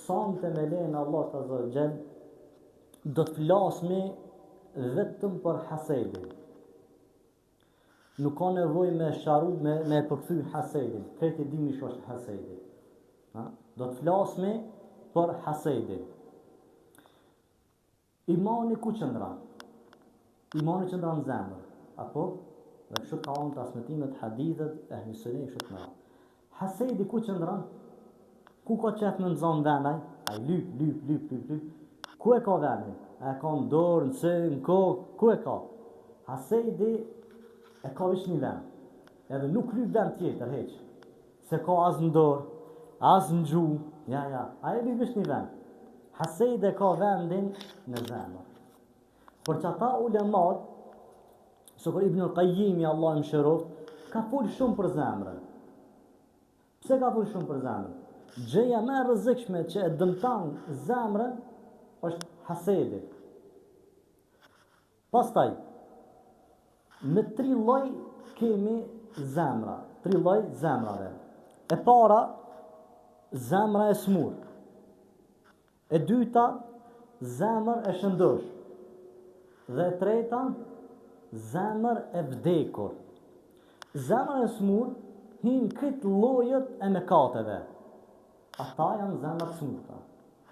Sonte me lejen e Allahut azza wa xhel do të flasmi vetëm për hasedin. Nuk ka nevojë me sqaru, me, me përkthy hasedin. Krejt e dimi çka është hasedi. Ha? Do të flasmi për hasedin. Imani ku qëndron? Imani qëndron në zemër, apo? Dhe kështu ka ardhur transmetimet, hadithet, ehli sunetit kështu të mëra. Hasedi ku qëndron? Ku ka qef me nxon ven ai? Ai lyp, lyp, lyp, lyp, lyp. Ku e ka venin? A e ka në dorë, në sy, në kokë? Ku e ka? Hasedi e ka veç një ven. Edhe nuk lyp ven tjetër, hiç. S'e ka as në dorë, as në gjuhë, ja, ja, ai e lyp veç një vend. Hasedi e ka vendin në zemër. Për qata ulemat, sikur Ibnul Kajimi, Allahu e mëshiroftë, ka fol shumë për zemrën. Pse ka fol shumë për zemrën? Gjëja më e rrezikshme që e dëmton zemrën është hasedi. Pastaj, me tri lloj kemi zemra, tri lloj zemrave. E para, zemra e smur. E dyta, zemër e shëndosh. Dhe e treta, zemër e vdekur. Zemra e smur hin krejt llojet e mekateve. Ata janë zemra të smurta.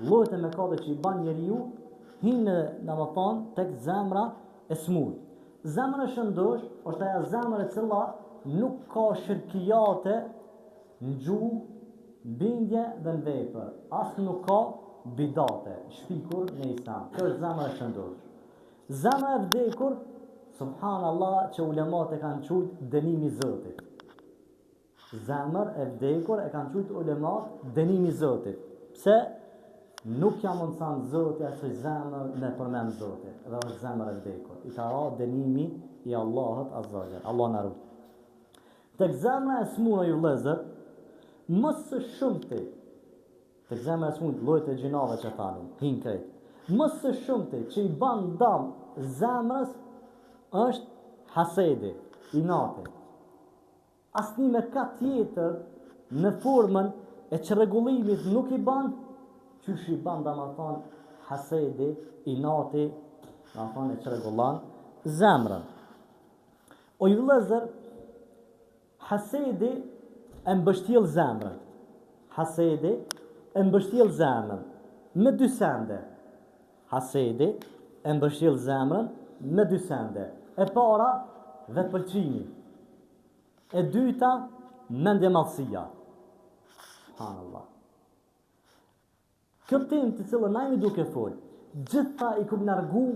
Llojet e mekateve që i ban njeriu hinë, domethonë, tek zemra e smurt. Zemra e shëndosh është ajo zemër e cila nuk ka shirkijate në gjuhë, në bindje dhe në vepër, as nuk ka bidate, shpikur në islam. Kjo është zemra e shëndosh. Zemra e vdekur, subhanallah, që ulemat e kanë qujt dënimi i Zotit. Zemër e vdekur e kanë qujt ulemat dënimi i Zotit. Pse? Nuk ja mundëson Zoti asaj zemër me përmend Zotin dhe është zemër e vdekur. I ka ra dënimi i Allahut azza wa jall. Allahu na rujt. Tek zemra e smurë ju vëllezër, më së shumti tek zemra e smurë llojet e gjynaheve që thanim, hin krejt. Më së shumti që i ban dam zemrës është hasedi, inati. Asnjë mëkat tjetër në formën e çrregullimit nuk i ban, qysh i ban domethonë hasedi, inati, domethonë e çrregullon zemrën. O ju vëllezër, hasedi e mbështjell zemrën. Hasedi e mbështjell zemrën me dy sende. Hasedi e mbështjell zemrën me dy sende. E para, vetëpëlqimi. E dyta, mendjemadhësia. Subhanallah. Kjo temë të cilën na jemi duke fol, gjitha i kum largu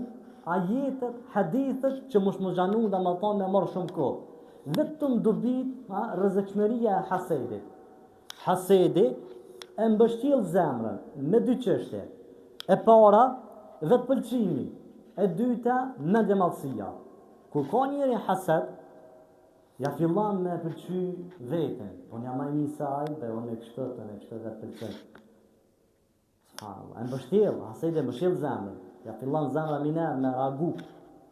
ajetet, hadithet që mos m'u zgjanu domethonë me marrë shumë kohë. Vetëm dobit, ha, rrezikshmëria e hasedit. Hasedi e mbështjell zemrën me dy çështje. E para, vetëpëlqimi. E dyta, mendjemadhësia. Kur ka njeri hased, ja fillon me pëlqy veten. Po unë jam ma i mirë se ai, dhe unë e kështu, unë e kështu vetëpëlqim. Subhanallah. E mbështjell, hasedi e mbështjell zemrën. Ja fillon zemra menjëherë me reagu,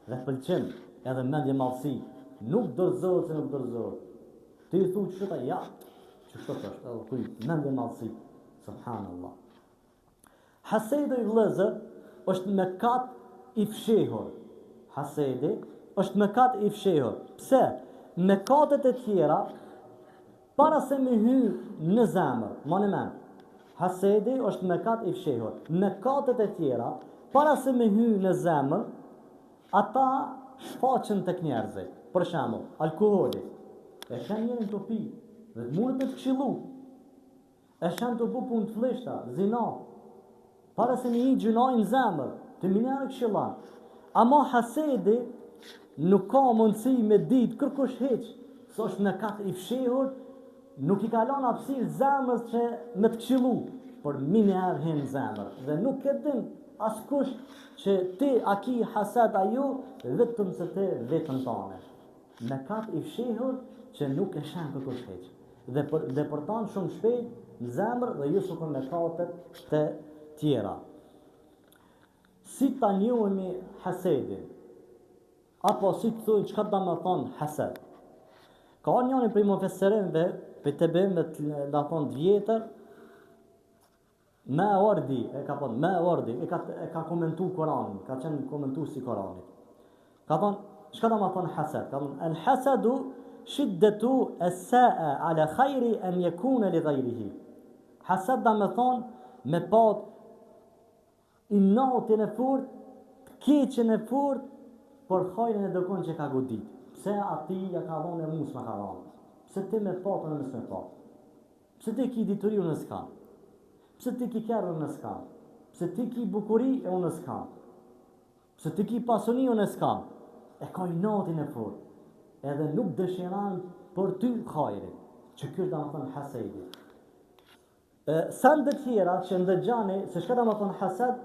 vetëpëlqim, edhe mendjemadhësi. Nuk dorëzohet se nuk dorëzohet. Ti i thu qështu ta, ja, qështu është, edhe thuj, mendjemadhësi. Subhanallah. Hasedi vëllezër është mëkat i fshehur. Hasedi është mëkat i fshehur. Pse? Mëkatet e tjera Para se me hy në zemër, mani mend, hasedi është mëkat i fshehur. Mëkatet e tjera, para se me hy në zemër, ata shfaqen tek njerëzit. Për shembull, alkooli. E sheh njerin tu pi, dhe mundet me të këshillu. E sheh tu bo punë të flliqta, zina. Para se me hi gjynahi në zemër, ti menjëherë e këshillon. Ama hasedi nuk ka mundësi me ditë kërkush hiç, se është mëkat i fshehur, nuk i ka lon hapësirë zemrës që me të këshillu, por menjëherë hin në zemër. Dhe nuk e din askush që ti a ki hased a jo, vetëm se ti veten tane. Mëkat i fshehur që nuk e sheh kërkush hiç. Dhe për, depërton shumë shpejt në zemër dhe jo sikur mëkatet të tjera. Si ta njohimi hasedin? Apo si të thujnë çka do me thonë hased? Ka njëri prej mufesirinve, prej tabiinve të, do thonë të vjetër, Mawardi, e ka thonë, Mawardi, e ka, e ka komentu Koranin, ka qenë komentues i Koranit. Ka thonë, çka do me thonë hased? Ka thonë, el hasedu shiddetu es-sae ala khajri en jekune li gajrihi. Hased do me thonë, me pat Inatin e fort, të keqen e fort, për hajrin e dikon që ka godit. Pse atij ja ka dhonë e mu s'ma ka dhonë? Pse ti me pat, unë s'me pat? Pse ti ki dituri, unë s'kam? Pse ti ki kerr, unë s'kam? Pse ti ki bukuri e unë s'kam? Pse ti ki pasuni, unë s'kam? E ka inatin e fort. Edhe nuk dëshiron për ty hajrin. Që kjo është domethonë hasedi. Sende tjera që ndëgjani, se çka do me thonë hased,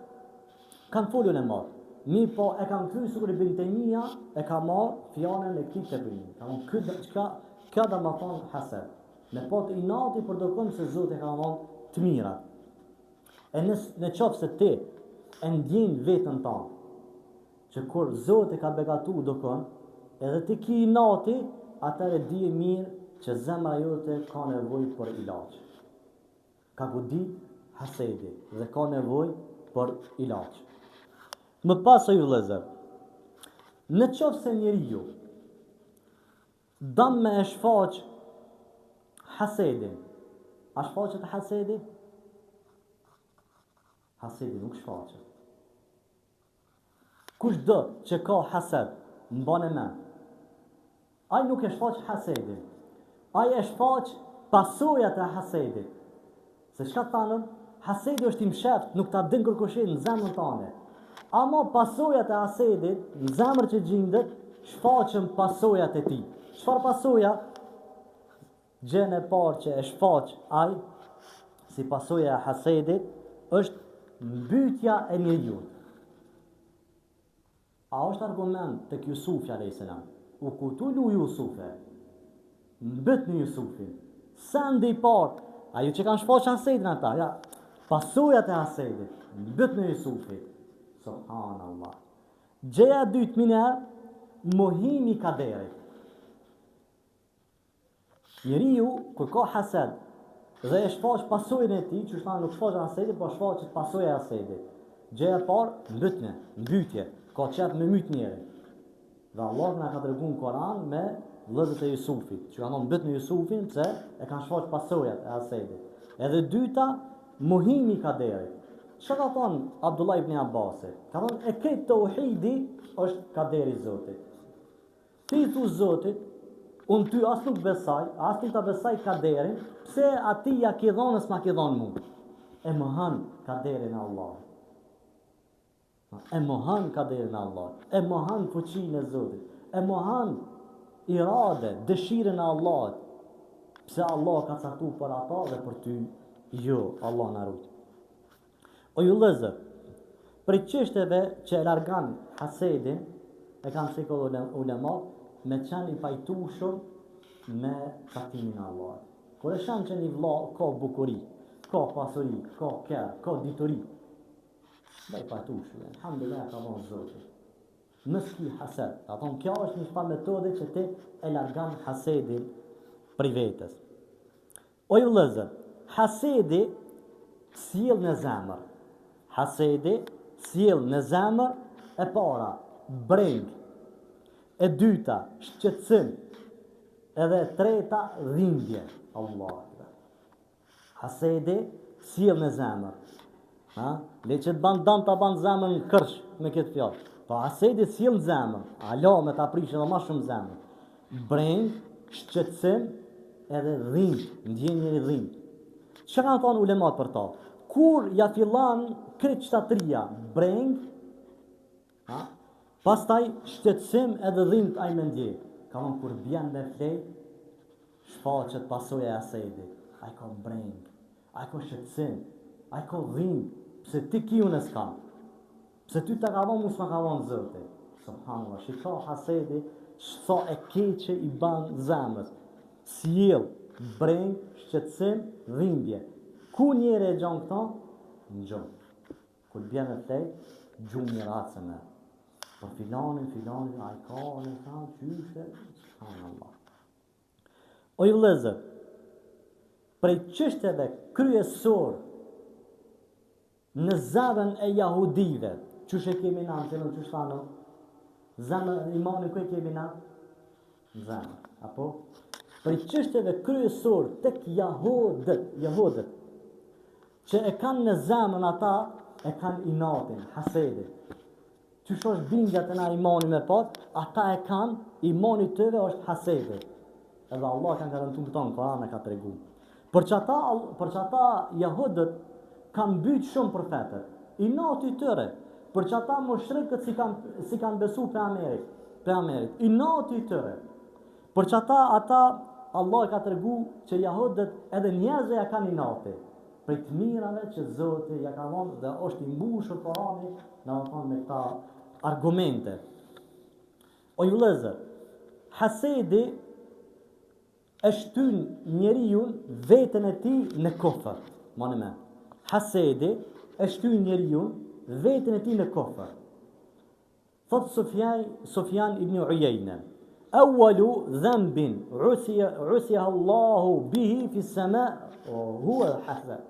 kanë folë ulemat. Mirëpo, e kanë kthy sikur Ibn Tejmija, e ka marrë fjalën e këtij Teberij. Ka thonë, ky, çka, kjo do me thonë hased. Me pat inati për dikon se Zoti ka dhonë të mirat. E në, në qoftë se ti e ndjen veten tanë, që kur Zoti ka begatu dikon, edhe ti ki inati, atëherë dije mirë që zemra jote ka nevojë për ilaç. Ka godit hasedi dhe ka nevojë për ilaç. Më pas o ju vëllezër, në qoftë se njeriu don me e shfaq hasedin, a shfaqet hasedi? Hasedi nuk shfaqet. Kushdo që ka hased, mbane mend. Ai nuk e shfaq hasedin. Ai e shfaq pasojat e hasedit. Se çka thanëm, hasedi është i msheft, nuk ta din kërkushi në zemrën tane. Ama pasojat e hasedit, në zemër që gjindet, shfaqen pasojat e tij. Çfarë pasoja? Gjënë e parë që e shfaq ai si pasojë e hasedit është mbytja e njeriut. A është argument tek Jusufi alayhis salam? Uktulu Jusufe. Mbytni Jusufin. Sendi i parë, ajo që kanë shfaq hasedin ata, ja, pasojat e hasedit, mbytni Jusufin. Subhanallah. Gjëja e dytë menjëherë, mohimi i kaderit. Njeriu kur ka hased dhe e shfaq pasojën e tij, që thanë nuk shfaqet hasedi, po shfaqet pasoja e hasedit. Gjëja e parë, mbytne, mbytje, ka qef me myt njerin. Dhe Allah na ka tregu në Koran me vëllezërit e Jusufit, që kanë thonë mbytne Jusufin pse e kanë shfaq pasojat e hasedit. Edhe dyta, mohimi i kaderit. Çka ka thonë Abdullah ibn Abbasi? Ka thonë e krejt teuhidi është kaderi i Zotit. Ti i thu Zotit, unë ty as nuk besaj, as nuk ta besaj kaderin, pse atij ja ki dhonë e s'ma ki dhonë mu? E mohon kaderin e Allahut. E mohon kaderin e Allahut. E mohon fuqinë e Zotit. E mohon irade, dëshirën e Allahut. Pse Allah ka caktu për ata dhe për ty? Jo, Allah na rujt. O ju vëllezër, prej çështjeve që e largon hasedin, e kanë cekë ulemat, me qenë i pajtueshëm me caktimin e Allahut. Kur e sheh që një vëlla ka bukuri, ka pasuri, ka kerr, ka dituri, dhe i pajtueshëm, alhamdulillah ka dhënë Zoti. Mos ki hased. Ka thonë, kjo është një farë metode që ti e largon hasedin prej vetes. O ju vëllezër, hasedi sjell në zemër. Hasedi sjell në zemër e para, brengë. E dyta, shqetësim. Edhe e treta, dhimbje. Allahu akbar. Hasedi sjell në zemër. Ha? Le që të ban dam ta ban zemrën në kërsh me këtë fjalë. Po hasedi sjell në zemër. Alo me ta prish edhe ma shumë zemrën. Brengë, shqetësim edhe dhimbje, ndjen njeri dhimbje. Çka kanë thonë ulemat për ta? Kur ja fillon krejt qëta trija, brengë, ha? Pastaj shqetësim edhe dhimbje ai me ndje. Ka thonë kur bjen me flejt, shfaqet pasoja e hasedit. Ai ka brengë, ai ka shqetësim, ai ka dhimbje, pse ti ki unë s'kam. Pse ty ta ka dhonë, mu s'ma ka dhonë Zoti. Subhanallah, shiko hasedi, sa e keqe i ban zemrës. Sjell, brengë, shqetësim, dhimbje. Ku njeri e gjon këto? Në gjumë. Kur bjen me flejt, gjumi rahat s'e merr. Për filanin, filanin, ai ka, në tha, qyshe, subhanallah. O ju vëllezër, prej çështjeve kryesor. Në zemrën e jahudive, qysh e kemi na, në qysh thamë, zemrën, imanin ku e kemi na? Në zemër, apo? Prej çështjeve kryesor tek jahudët, jahudët, që e kanë në zemrën ata, e kanë inatin, hasedin. Qysh është bindja te na imani me pas, ata e kanë, imani i tyre është hasedi. Edhe Allah kanë garantu këto në Koran e ka tregu. Për qata, për qata jahudët kanë mbyt shumë profetët. Inati i tyre, për qata mushrikët s'i kanë, s'i kanë besu pejgamberit, pejgamberit. Inati i tyre. Për qata ata, Allah ka tregu që jahudët edhe njerëzve ja kanë inati. Prej të mirave që Zoti ja ka dhënë dhe është i mbushur Kurani, domethonë me këta argumente. O ju vëllezër, hasedi e shtyn njeriun veten e tij në kufër. Mani men. Hasedi e shtyn njeriun veten e tij në kufër. Thotë Sufjan, Sufjan ibn Ujejne, Awwalu dhanbin usiya usiya Allahu bihi fi sama huwa al-hasad.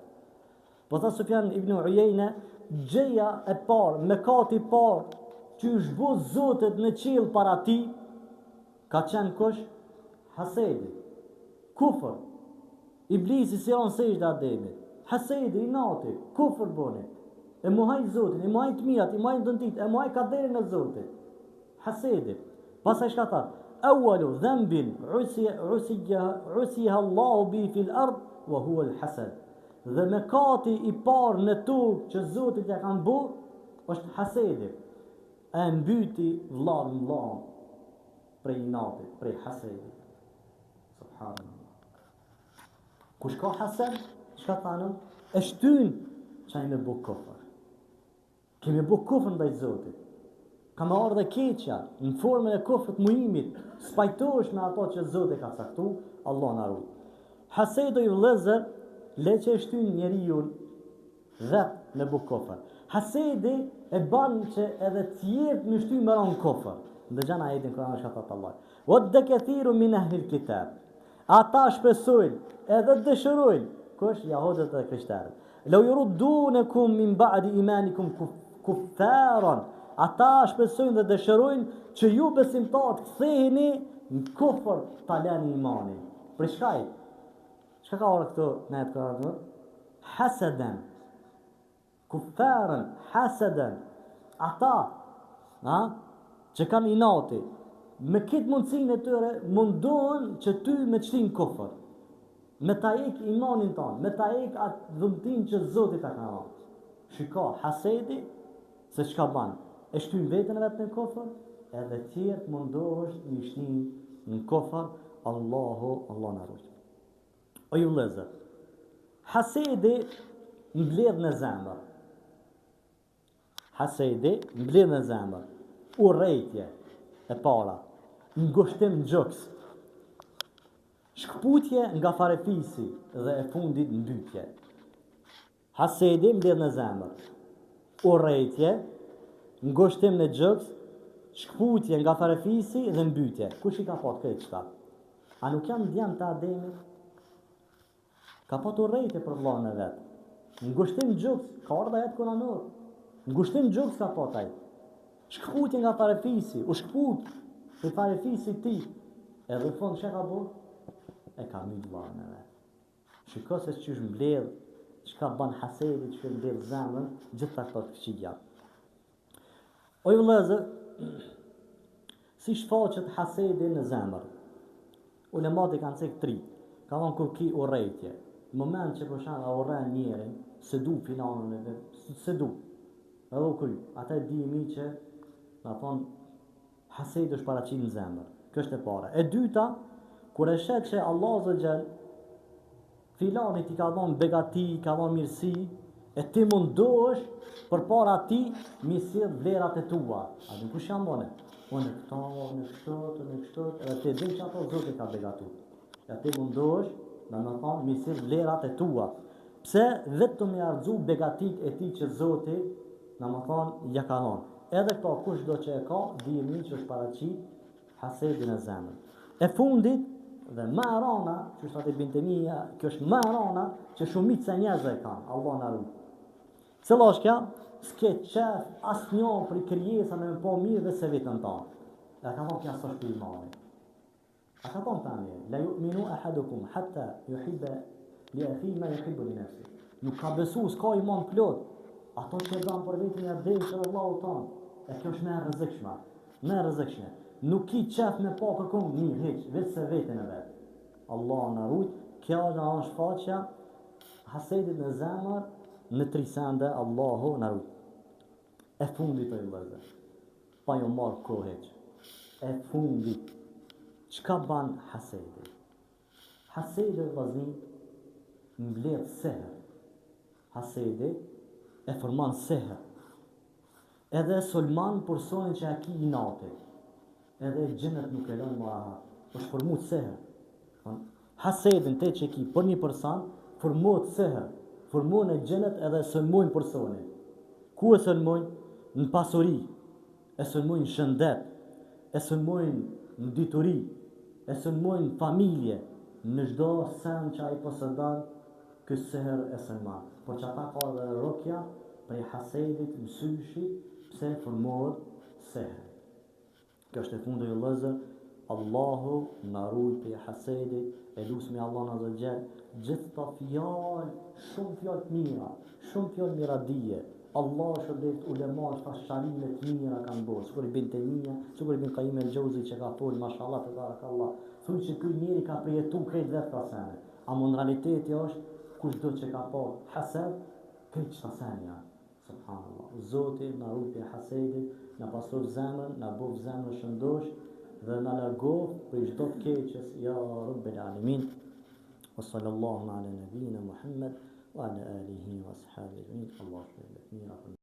Po thotë Sufjan ibn Ujejne, gjëja e parë, mëkati i parë që është bo Zotit në qiell para tij, ka qenë kush? Hasedi. Kufër. Iblisi s'i ra n'sexhde Ademit. Hasedi, inati, kufër boni. E mohoi Zotin, i mohoi të mirat, i mohoi dhuntitë, e mohoi kaderin e Zotit. Hasedi. Pastaj çka tha? Awwalu dhanbin usiya usiya usiya Allahu bi fil ard wa huwa al hasad. Dhe mëkati i parë në tokë që Zotit ja kanë bo është hasedi. E mbyti vllaun vllaun prej inatit, prej hasedit. Subhanallah. Kush ka hased, çka thamë, e shtyn që ai me bo kufër. Ke me bo kufër ndaj Zotit. Ka me ardhë e keqja, në formën e kufrit mohimit, s'pajtohesh me ato që Zoti ka caktu, Allah na rujt. Hasedi vëllezër, le që e shtyn njeriun vet me bo kufër. Hasedi e ban që edhe tjerët me shty me ra në kufër. Ndëgjone ajetin Kur'an çka thotë Allah. Wadda kathiru min ahli al-kitab. Ata shpresojnë edhe dëshirojnë, kush jahudët dhe krishterët. Lau yuruddunakum min ba'di imanikum kuffaran. Ata shpresojnë dhe dëshirojnë që ju besimtarët ktheheni në kufër ta lëni imanin. Për çka? Çka ka ardhur këtu në atë Kur'an? Hasadan. Kuffarën, haseden, ata, ha, që kanë inati, me këtë mundësinë e tyre, mundohen që ty me t'shti n'kufër, me ta hek imanin tanë, me ta hek atë dhuntinë që Zoti ta ka dhanë. Shiko, hasedi, se çka ban, e shtyn veten e vet në kufër, edhe tjerët mundohesh me i shti në kufër, Allahu, Allah na rujt. O ju vëllezër, hasedi mbledh në zemër. Hasedi mbledh në zemër. Urrejtje e para, ngushtim në gjoks. Shkëputje nga farefisi dhe e fundit mbytje. Hasedi mbledh në zemër. Urrejtje, ngushtim në gjoks, shkëputje nga farefisi dhe mbytje. Kush i ka pat krejt qëta? A nuk janë djem të Ademit? Ka pat urrejtje për vllanë e vet. Ngushtim gjoks, ka ardhë ajet kuranor. Ngushtim gjoks ka pat ai. Shkëputje nga farefisi, u shkëput prej farefisit tij. Edhe në fund çka ka bo? E ka myt vllanë e vet. Shiko se qysh mbledh, çka ban hasedi, qysh mbledh zemrën, gjitha këto të këqija. O ju vëllezër, si shfaqet hasedi në zemër? Ulemat i kanë cek tri. Ka thonë kur ki urrejtje. Në moment që për shembull e urren njerin, s'e du filanin e s'e du. Edhe u kry. Ata e dimi që, me thonë, Hasedi është paraqit në zemër. Kjo është e para. E dyta, kur e sheh që Allahu azze xhel filanit i ka dhënë begati, i ka dhënë mirësi, e ti mundohesh përpara tij m'i sjell vlerat e tua. A din kush jam unë? Unë këto, unë kështu, unë kështu, edhe ti din që ato Zoti ka begatu. E ti mundohesh, me më thonë, m'i sjell vlerat e tua. Pse vetëm me rrëzu begatit e tij që Zoti, me më thonë, ja ka dhonë. Edhe këto kushdo që e ka, dijeni që është paraqit hasedi në zemër. E fundit, dhe ma e rana, që është atë Ibn Tejmija, kjo është ma e rana, që shumica e njerëzve e kanë, Allah na rujt. Cila është kjo? S'ke qef asnjë prej krijesave me pa mirë veç se veten tane. E ka thonë kjo s'është imani. A ka thonë tani, la ju'minu ahadukum, hatta juhibbe li akhihi ma juhibbu li nefsi. Nuk ka besu, s'ka iman plot. Ato që e don për veten ja desh edhe vllaut tonë. E kjo është më e rrezikshme. Më e rrezikshme. Nuk ki qef me pa kërkon mirë, hiç, veç se veten e vet. Allah na rujt, kjo na është shfaqja hasedit në zemër në tri sende, Allahu na rujt. E fundit o vëllezër. Pa ju marrë kohë hiç. E fundit. Çka ban hasedi? Hasedi vëllazni mbledh sehr. Hasedi e formon sehr. Edhe e sulmon personin që e ki inati. Edhe xhinët nuk e lënë më rahat. Është formu sehr. Hasedin te që ki për një person, formohet sehr. Formohen xhinët edhe e sulmojnë personin. Ku e sulmojnë? Në pasuri. E sulmojnë në shëndet. E sulmojnë në dituri. E sulmojnë në familje. Në çdo send që ai posedon, ky sehr e sulmon. Por që ata ka edhe rukja prej hasedit mësyshi pse formohet sehr. Kjo është e fundit vëllezër, Allahu na rujt prej hasedit, e lusmi Allahun azze ve xhel, gjithë këto fjalë, shumë fjalë të mira, shumë fjalë miradije, Allahu shpërbleft ulemat çfarë sqarime të mira kanë bërë, sikur Ibn Tejmija, sikur Ibn Kajim el Xheuzi që ka fol, mashallah tebarakallah, thuj që ky njeri ka përjetu krejt vetë këta sene, amo në realiteti është, kushdo që ka pa hased, krejt qëta sene janë. Subhanallah. Zoti na ruajt prej hasedit, na pastroft zemrën, na boft zemrën shëndosh dhe na largoft prej çdo të keqes ya rabbel alamin. Wa sallallahu ala nabiyina Muhammad wa ala alihi wa ashabihi ajma'in. Allahu shpërbleft mirë.